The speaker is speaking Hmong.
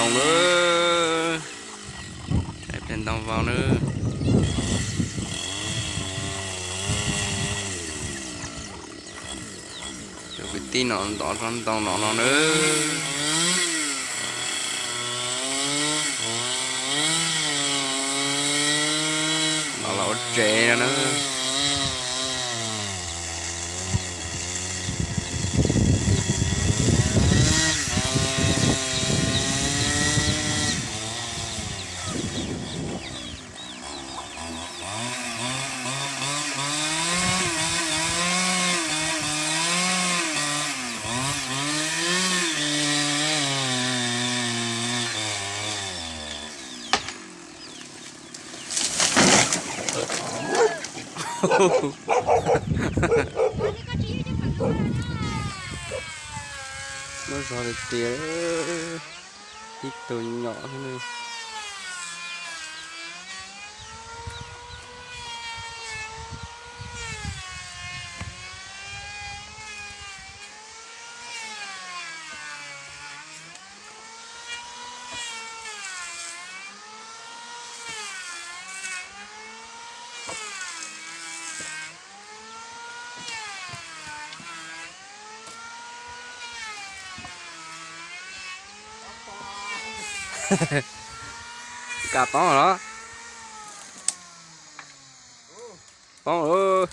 Ntoo na, thaij pem ntoo vau na. Cov kwv tij no ntov tsob ntoo no no na. Ntov los ua tsev no na. Muab zog tiag tiag, ib tug nyom xwb. Kam poob los? Poob lawm.